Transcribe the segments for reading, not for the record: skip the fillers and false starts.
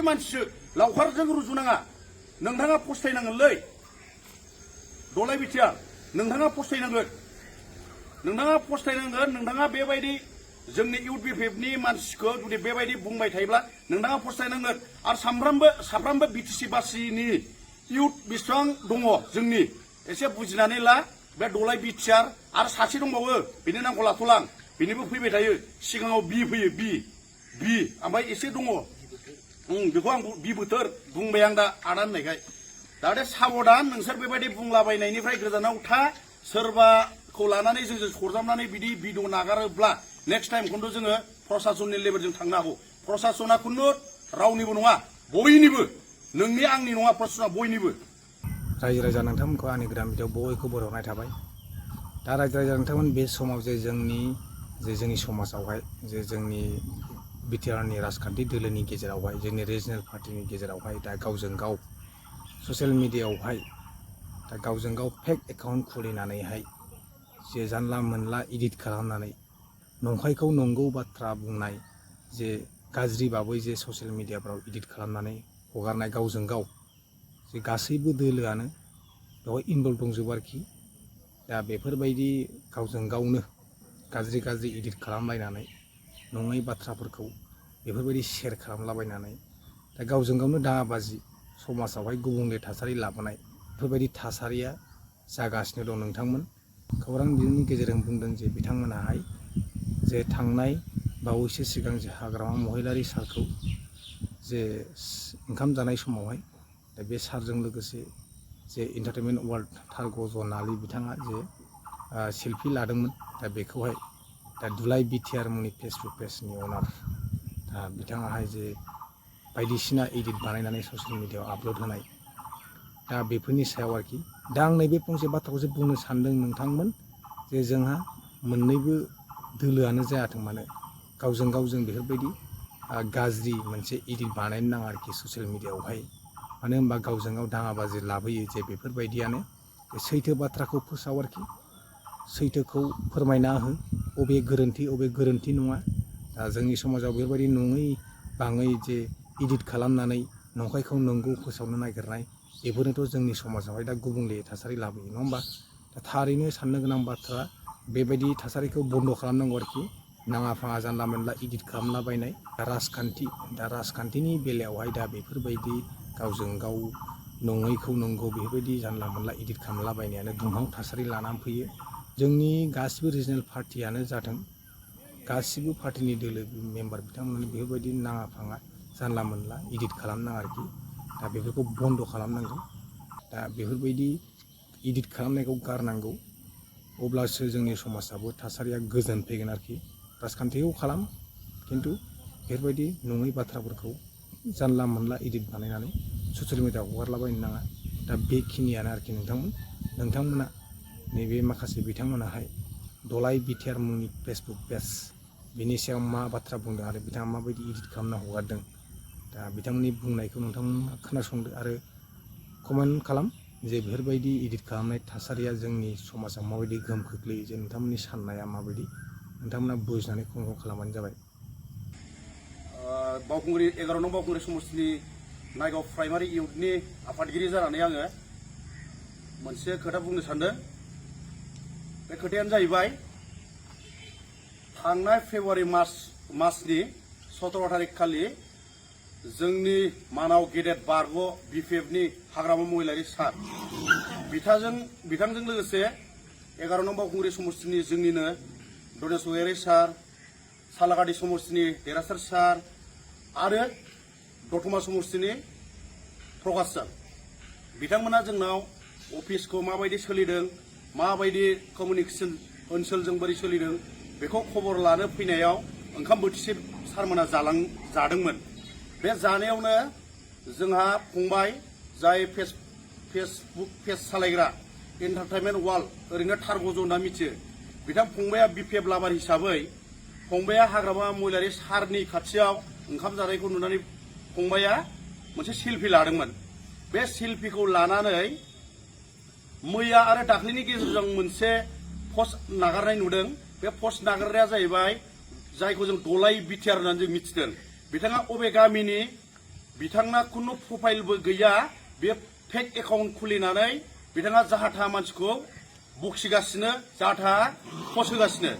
मानसिसो लावखारजों रुजुनाङा नोंथाङा फस्थायनांगोनलै दलाय बिटिआर नोंथाङा फस्थायनांगोन नोंथाङा बेबायदि जोंनि इउथ बिपिएफनि मानसिखौ जुदि बेबायदि बुंबाय थायोब्ला नोंथाङा फस्थायनांगोन आरो साफ्रोमबो बिटिसि बासिनि इउथ बेसेबां दङ जोंनि एसे बुजिनानै ला बे दलाय बिटिआर आरो सासे दंबावो बेनि नामखौ लाथ'लां बेनिबो फैबाय थायो सिगाङाव बि फैयो बि ओमफ्राय एसे दङ बेखौ आं बि बोथोर बुंबाय आं दा आदा होननायखाय जाहाथे साबधान नोंसोर बेबायदि बुंलाबायनायनिफ्राय गोजानाव था सोरबाखौ लानानै जोंजों सरजाबनानै बिदि भिडिअ नागारोब्ला नेक्स्ट टाइम खिन्थु जोङो प्रशासननि लेभेलजों थांनो हागौ प्रशासना खुनु रावनिबो नङा बयनिबो नोंनि आंनि नङा प्रशासना बयनिबो रायजो राजा नोंथांमोनखौ आंनि गोदान भिडिअ बयखौ बरायनाय थाबाय दा रायजो राजा नोंथांमोन बे समाव जे जोंनि समाजावहाय जे जोंनि बिटिआरनि राजखान्थि दोलोनि गेजेरावहाय जोंनि रिजनेल पार्टिनि गेजेरावहाय दा गावजों गाव ससियेल मिडियायावहाय दा गावजों गाव फेक एकाउन्ट खुलिनानैहाय जे जानला मोनला एडिट खालामनानै नंखायखौ नंगौ बाथ्रा बुंनाय जे गाज्रि बाबै जे ससियेल मिडियाफ्राव एडिट खालामनानै हगारनाय गावजों गाव जे गासैबो दोलोआनो बेवहाय इनभल्भ दंजोबो आरोखि दा बेफोरबायदि गावजों गावनो गाज्रि एडिट खालामलायनानै नङै बाथ्राफोरखौ बेफोरबायदि शेयार खालामलाबायनानै दा गावजों गावनो दाङाबाजि समाजावहाय गुबुंले थासारि लाबोनाय बेफोरबायदि थासारिया जागासिनो दं नोंथांमोन खौरां बिजोंनि गेजेरजों बुंदों जे बिथांमोनाहाय जे थांनाय बावैसो सिगां जे हाग्रामा महिलारि सारखौ जे ओंखाम जानाय समावहाय दा बे सारजों लोगोसे जे एन्टारटेनमेन्ट वार्ल्ड थारगजनालि बिथाङा जे सेल्फि लादोंमोन दा बेखौहाय दा दुलाय बिटिआर मुंनि फेसबुक पेजनि अनार दा बिथाङाहाय जे बायदिसिना एडिट बानायनानै ससियेल मिडियायाव आपल'ड होनाय दा बेफोरनि सायाव आरोखि दा आं नैबे फंसे बाथ्राखौसो बुंनो सानदों नोंथांमोन जे जोंहा मोननैबो दोलोआनो जायाथों मानो गावजों गाव जों बेफोरबायदि गाज्रि मोनसे एडिट बानायनो नाङा आरोखि ससियेल मिडियायावहाय मानो होनबा गावजों गाव दाङाबाजि लाबोयो जे बेफोरबायदियानो सैथो बाथ्राखौ फोसाव आरोखि सैथोखौ फोरमायना हो अबे गोरोन्थि नङा दा जोंनि समाजाव बेफोरबायदि नङै बाङै जे एडिट खालामनानै नंखायखौ नंगौ फोसावनो नागिरनाय बेफोरनोथ' जोंनि समाजावहाय दा गुबुंले थासारि लाबोयो नङा होमबा दा थारैनो साननो गोनां बाथ्रा बेबायदि थासारिखौ बन्द' खालामनांगौ आरोखि नाङा फाङा जानला मोनला एडिट खालामलाबायनाय दा राजखान्थिनि बेलायावहाय दा बेफोरबायदि गावजों गाव नङैखौ नंगौ बेफोरबायदि जानला मोनला एडिट खालामलाबायनायानो दुंहाव थासारि लानानै फैयो जोंनि गासिबो रिजनेल पार्टियानो जाथों गासिबो पार्टिनि दोलो मेम्बार बिथांमोननो बेफोरबायदि नाङा फाङा जानला मोनला एडिट खालामनाङा आरोखि दा बेफोरखौ बन्द' खालामनांगौ दा बेफोरबायदि एडिट खालामनायखौ गारनांगौ अब्लासो जोंनि समाजाबो थासारिया गोजोन फैगोन आरोखि राजखान्थिखौ खालाम खिन्थु बेफोरबायदि नङै बाथ्राफोरखौ जानला मोनला एडिट बानायनानै ससियेल मिडियायाव हगारलाबायनो नाङा दा बेखिनियानो आरोखि नोंथांमोना नैबे माखासे बिथांमोनाहाय दलाय बिटिआर मुंनि फेसबुक पेज बिनि सायाव मा बाथ्रा बुंदों आरो बिथाङा माबायदि एडिट खालामना हगारदों दा बिथांमोननि बुंनायखौ नोंथांमोना खोनासंदो आरो कमेन्ट खालाम जे बेफोरबायदि एडिट खालामनाय थासारिया जोंनि समाजाव माबायदि गोहोम खोख्लैयो जे नोंथांमोननि साननाया माबायदि नोंथांमोना बुजिनानै कमेन्ट खालामबानो जाबाय बावखुंग्रि 11 नं बावखुंग्रि समस्तिनि नायगाव प्राइमारि इउथनि आफादगिरि जानानै आङो मोनसे खोथा बुंनो सानदों बे खोथायानो जाहैबाय थांनाय फेब्रुवारि मासनि 17 तारिख खालि जोंनि मानाव गेदेर बारग' बिपिएफनि हाग्रामा महिलारि सार बिथांजों लोगोसे 11 नं बावखुंग्रि समस्तिनि जोंनिनो दनेश गयारि सार सालाकाटि समस्तिनि देरहासार सार आरो दतमा समस्तिनि प्रकाश सार बिथांमोना जोंनाव अफिसखौ माबायदि सोलिदों माबायदि कमिउनिकेसन ओनसोलजों बोरै सोलिदों बेखौ खबर लानो फैनायाव ओंखाम बोथिसे सारमोना जादोंमोन बे जानायावनो जोंहा फंबाय जाय फेसबुक पेज सालायग्रा एन्टारटेनमेन्ट वार्ल्ड ओरैनो थारगज होनना मिथियो बिथां फंबाया बिपिएफ लाभार हिसाबै फंबाया हाग्रामा महिलारि सारनि खाथियाव ओंखाम जानायखौ नुनानै फंबाया मोनसे सेल्फि लादोंमोन बे सेल्फिखौ लानानै मैया आरो दाख्लैनि गेजेरजों मोनसे पस्ट नागारनाय नुदों बे पस्ट नागारनाया जाहैबाय जायखौ जों दलाय बिटिआर होननानै जों मिथिदों बिथाङा अबे गामिनि बिथांना खुनु प्रफाइलबो गैया बे फेक एकाउन्ट खुलिनानै बिथाङा जाहा थाहा मानसिखौ बखिगासिनो जाहा थाहा पस्ट होगासिनो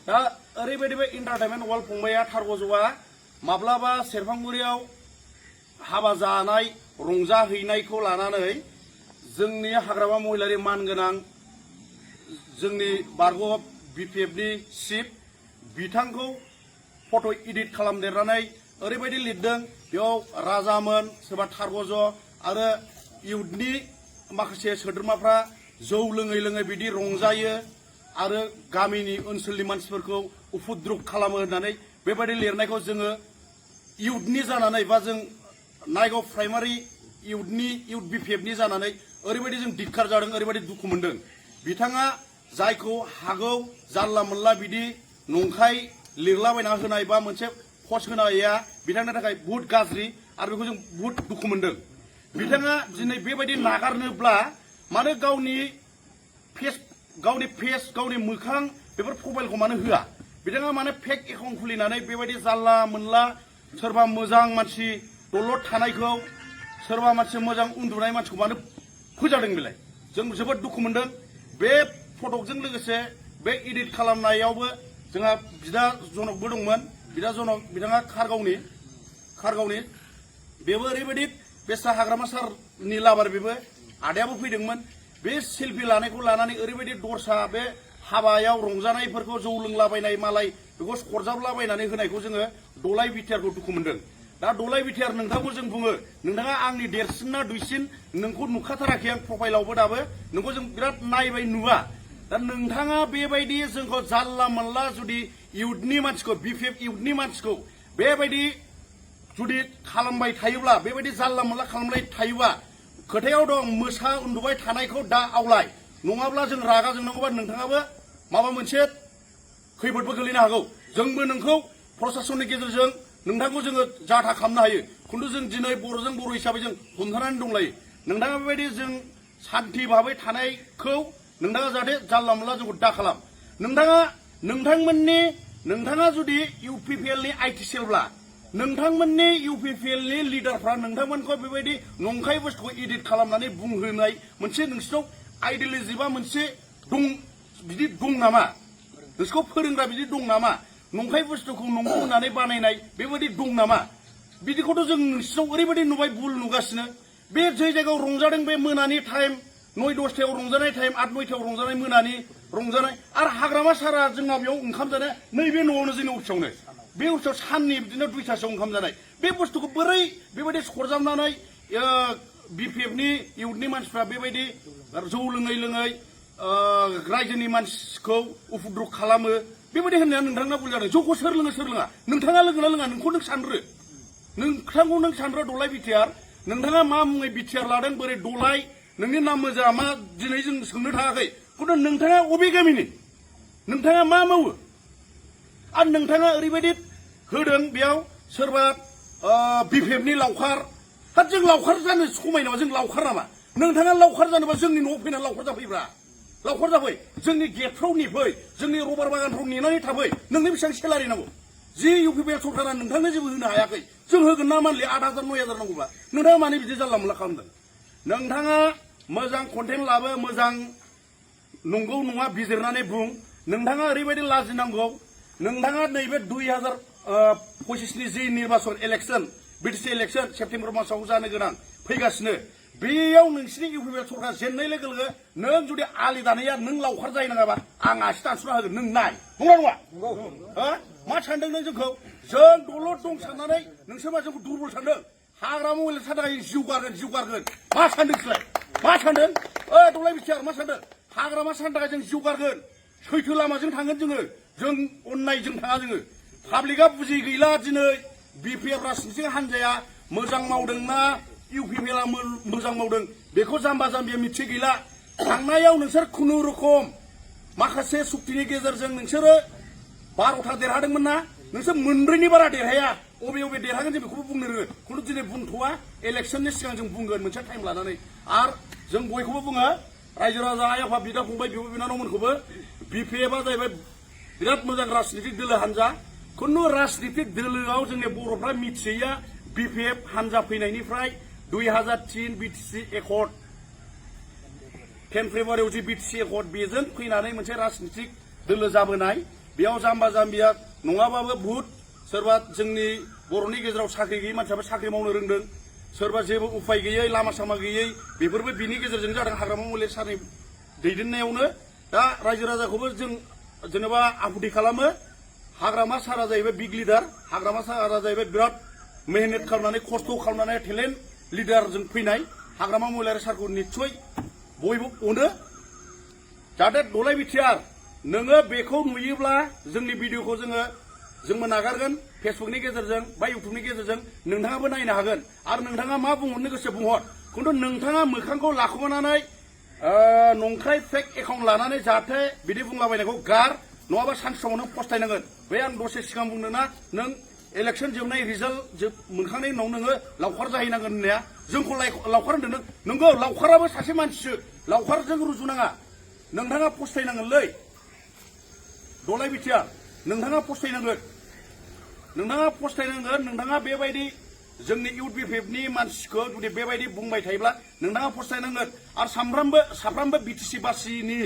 दा ओरैबायदि बे इन्टारटेनमेन्ट वार्ल्ड फंबाया थारगजआ माब्लाबा सेरफांगुरियाव हाबा जानाय रंजाहैनायखौ लानानै जोंनि हाग्रामा महिलारि मानगोनां जोंनि बारग' BPFनि चिफ बिथांखौ फट' इडिट खालामदेरनानै ओरैबायदि लिरदों बेयाव राजामोन सोरबा थारगज आरो इउथनि माखासे सोद्रोमाफ्रा जौ लोङै लोङै बिदि रंजायो आरो गामिनि ओनसोलनि मानसिफोरखौ उफुद्रुग खालामो होननानै बेबायदि लिरनायखौ जोङो इउथनि जानानै बा जों नायगाव प्राइमारि इउथ BPFनि जानानै ओरैबायदि जों दिक्कार जादों ओरैबायदि दुखु मोनदों बिथाङा जायखौ हागौ जानला मोनला बिदि नंखाय लिरलाबायना होनाय बा मोनसे पस्ट होनाया बिथांनि थाखाय बहुत गाज्रि आरो बेखौ जों बहुत दुखु मोनदों बिथाङा दिनै बेबायदि नागारनोब्ला मानो गावनि फेस गावनि मोखां बेफोर प्रफाइलखौ मानो होआ बिथाङा मानो फेक एकाउन्ट खुलिनानै बेबायदि जानला मोनला सोरबा मोजां मानसि दलद थानायखौ सोरबा मानसि मोजां उन्दुनाय मानसिखौ मानो फोजादों बेलाय जों जोबोद दुखु मोनदों बे फटकजों लोगोसे बे इडिट खालामनायावबो जोंहा बिदा जनकबो दंमोन बिदा जनक बिथाङा खारगावनि बेबो ओरैबायदि बेसा हाग्रामा सारनि लाबार बेबो आदायाबो फैदोंमोन बे सेलफि लानायखौ लानानै ओरैबायदि दरसा बे हाबायाव रंजानायफोरखौ जौ लोंलाबायनाय मालाय बेखौ सरजाबलाबायनानै होनायखौ जोङो दलाय बिटिआरखौ दुखु मोनदों दा दलाय बिटिआर नोंथांखौ जों बुङो नोंथाङा आंनि देरसिनना दुइसिन नोंखौ नुखाथाराखै आं प्रफाइलावबो दाबो नोंखौ जों बिराद नायबाय नुवा दा नोंथाङा बेबायदि जोंखौ जानला मोनला जुदि इउथनि मानसिखौ BPF इउथनि मानसिखौ बेबायदि जुदि खालामबाय थायोब्ला बेबायदि जानला मोनला खालामबाय थायोबा खोथायाव दं मोसा उन्दुबाय थानायखौ दा आवलाय नङाब्ला जों रागा जोंनांगौबा नोंथाङाबो माबा मोनसे खैफोदबो गोलैनो हागौ जोंबो नोंखौ प्रशासननि गेजेरजों नोंथांखौ जोङो जाथा खालामनो हायो खिन्थु जों दिनै बर'जों बर' हिसाबै जों हमथानानै दंलायो नोंथाङा बेबायदि जों सान्थि भाबै थानायखौ नोंथाङा जाहाथे जानला मोनला जोंखौ दा खालाम नोंथाङा जुदि UPPLनि IT सेलब्ला नोंथांमोननि UPPLनि लिडारफ्रा नोंथांमोनखौ बेबायदि नंखाय बुस्थुखौ इडिट खालामनानै बुंहोनाय मोनसे नोंसिनाव आइडियलजि बा मोनसे बिदि दं नामा नोंसोरखौ फोरोंग्रा बिदि दं नामा नंखाय बुस्थुखौ नंगौ होननानै बानायनाय बेबायदि दं नामा बिदिखौथ' जों नोंसिनाव ओरैबायदि नुबाय भुल नुगासिनो बे जे जायगायाव रंजादों बे मोनानि टाइम 9-10टायाव रंजानाय टाइम 8-9टायाव रंजानाय मोनानि रंजानाय आरो हाग्रामा सारा जोंना बेयाव ओंखाम जानाय नैबे न'आवनो जोंनि अफिसावनो बे अफिसाव साननि बिदिनो 2टासोआव ओंखाम जानाय बे बुस्थुखौ बोरै बेबायदि सरजाबनानै BPFनि इउथनि मानसिफ्रा बेबायदि जौ लोङै लोङै रायजोनि मानसिखौ उफुद्रुग खालामो बेबायदि होननाया नोंथांना भुल जादों जौखौ सोर लोङा नोंथाङा लोङोना लोङा नोंखौ नों सानरो दलाय बिटिआर नोंथाङा मा मुङै बिटिआर लादों बोरै दलाय नोंनि नाम मोजां मा दिनै जों सोंनो थाङाखै खिन्थु नोंथाङा अबे गामिनि नोंथाङा मा मावो आरो नोंथाङा ओरैबायदि होदों बेयाव सोरबा BPFनि लावखार जों लावखार जानो समाय नामा जों लावखार नामा नोंथाङा लावखार जानोबा जोंनि न'आव फैनानै लावखार जाफैब्रा लावखार जाफै जोंनि गेटफ्राव नेफै जोंनि रबार बागानफ्राव नेनानै थाफै नोंनो बेसेबां सेलारि नांगौ जि UPPL सरकारा नोंथांनो जेबो होनो हायाखै जों होगोन ना मानलि 8,000 9,000 नांगौबा नोंथाङा मानो बिदि जानला मोनला खालामदों नोंथाङा मोजां कन्टेन्ट लाबो मोजां नंगौ नङा बिजिरनानै बुं नोंथाङा ओरैबायदि लाजिनांगौ नोंथाङा नैबे 2025नि जि निर्बाचन इलेक्सन BTC इलेक्सन सेप्तेम्बर मासाव जानो गोनां फैगासिनो बेयाव नोंसिनि UPPL सरकार जेननाय लोगो लोगो नों जुदि आलि दानाया नों लावखार जाहैनाङाबा आं आसि दानस'ना होगोन नों नाय नंगौना नङा मा सानदों नों जोंखौ जों दलद दं साननानै नोंसोर मा जोंखौ दुरबल सानदों हाग्रामा महिलारि साननानै जिउ गारगोन मा सानदों नोंसोरलाय मा सानदों दलाय बिटिआर मा सानदों हाग्रामा साननो थाखाय जों जिउ गारगोन सैथो लामाजों थांगोन जों अननायजों थाङा जोङो पाब्लिकआ बुजि गैला दिनै BPF राजनितिक हान्जाया मोजां मावदोंना UPPLआ मोजां मावदों बेखौ जाम्बा जाम्बिया मिथि गैला थांनायाव नोंसोर खुनुरुखम माखासे सुक्तिनि गेजेरजों नोंसोरो 12था देरहादोंमोन ना नोंसोर मोनब्रैनि बारा देरहाया अबे देरहागोन जों बेखौबो बुंनो रोङो खिन्थु दिनै बुंथ'वा इलेक्सननि सिगां जों बुंगोन मोनसे टाइम लानानै आरो जों बयखौबो बुङो रायजो राजा आइ आफा बिदा फंबाय बिब' बिनानावमोनखौबो BPFआ जाहैबाय बिराद मोजां राजनितिक दोलो हान्जा खुनु राजनितिक दोलोआव जोंनि बर'फ्रा मिथियैया BPF हानजा फैनायनिफ्राय 2003 BTC एकर्ड 10 फेब्रुवारियाव जि BTC एकर्ड बेजों फैनानै मोनसे राजनितिक दोलो जाबोनाय बेयाव जाम्बा जाम्बिया नङाबाबो बुहुत सोरबा जोंनि बर'नि गेजेराव साख्रि गैयै मानसियाबो साख्रि मावनो रोंदों सोरबा जेबो उफाय गैयै लामा सामा गैयै बेफोरबो बिनि गेजेरजों जादों हाग्रामा महिलारि सारनि दैदेननायावनो दा रायजो राजाखौबो जों जेनेबा आहुति खालामो हाग्रामा सारा जाहैबाय बिग लिडार हाग्रामा सारा जाहैबाय बिराद मेहनत खालामनानै खस्थ' खालामनानै टेलेन्ट लिडारजों फैनाय हाग्रामा महिलारि सारखौ निस्सय बयबो अनो जाहाथे दलाय बिटिआर नोङो बेखौ नुयोब्ला जोंनि भिडिअखौ जोंबो नागारगोन फेसबुकनि गेजेरजों बा इउटुबनि गेजेरजों नोंथाङाबो नायनो हागोन आरो नोंथाङा मा बुंहरनो गोसो बुंहर खिन्थु नोंथाङा मोखांखौ लाखुमानानै नंखाय फेक एकाउन्ट लानानै जाहाथे बिदि बुंलाबायनायखौ गार नङाबा सानसे समाव नों फस्थायनांगोन बे आं दसे सिगां बुंदोंना नों इलेक्सन जोबनाय रिजाल्ट मोनखांनायनि उनाव नोङो लावखार जाहैनांगोन होननाया जोंखौ लावखार होनदों नोंगौ लावखाराबो सासे मानसिसो लावखारजों रुजुनाङा नोंथाङा फस्थायनांगोनलै दलाय बिटिआर नोंथाङा फस्थायनांगोन नोंथाङा बेबायदि जोंनि इउथ BPFनि मानसिखौ जुदि बेबायदि बुंबाय थायोब्ला नोंथाङा फस्थायनांगोन आरो साफ्रोमबो BTC बासिनि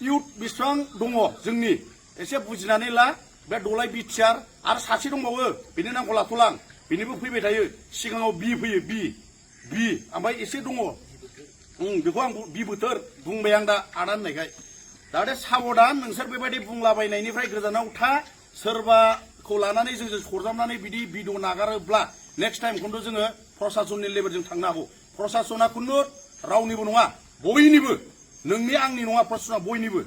इउथ बेसेबां दङ जोंनि एसे बुजिनानै ला बे दलाय बिटिआर आरो सासे दंबावो बेनि नामखौ लाथ'लां बेनिबो फैबाय थायो सिगाङाव बि फैयो बि ओमफ्राय एसे दङ बेखौ आं बि बोथोर बुंबाय आं दा आदा होननायखाय जाहाथे साबधान नोंसोर बेबायदि बुंलाबायनायनिफ्राय गोजानाव था सोरबाखौ लानानै जोंजों सरजाबनानै बिदि भिडिअ नागारोब्ला नेक्स्ट टाइम खिन्थु जोङो प्रसासननि लेभेलजों थांनो हागौ प्रसासना खुनु रावनिबो नङा बयनिबो नोंनि आंनि नङा प्रसासना बयनिबो